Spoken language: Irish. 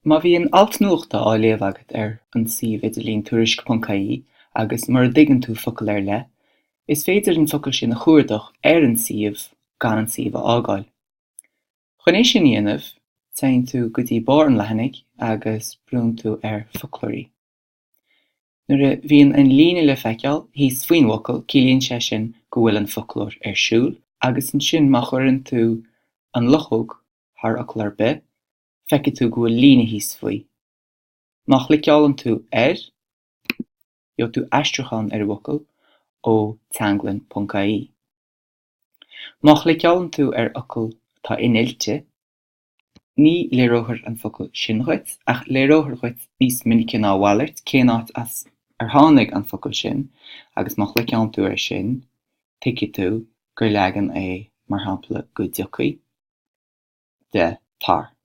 Má bhíonn alt nuachta á léamh agat ar an suíomh idirlín tuairisc.ie agus mura dtuigeann tú focal ar leith, is féidir an focal sin a chuardach ar an suíomh gan an suíomh a fhágáil. Chun é sin a dhéanamh, téann tú go dtí barr an leathanaigh agus brúnn tú ar Foclóirí. Nuair a bhíonn an líne le feiceáil thíos faoin bhfocal, ciallaíonn sé sin go bhfuil an foclóir ar siúl agus ansin má chuireann tú an luchóg thar fhocal ar bith, feicfidh tú go bhfuil líne thíos faoi. Má chliceálann tú air, gheobhaidh tú aistriúchán ar an bhfocal ó teanglann.ie. Má chliceálann tú ar fhocal atá innilte, ní léireofar an focal sin dhuit, ach léireofar dhuit níos minice ná a mhalairt cén áit as ar tháinig an focal sin, agus má chliceálann tú air sin, tuigfidh tú gur leagan é, mar shampla, go dtiocfaidh, de tar.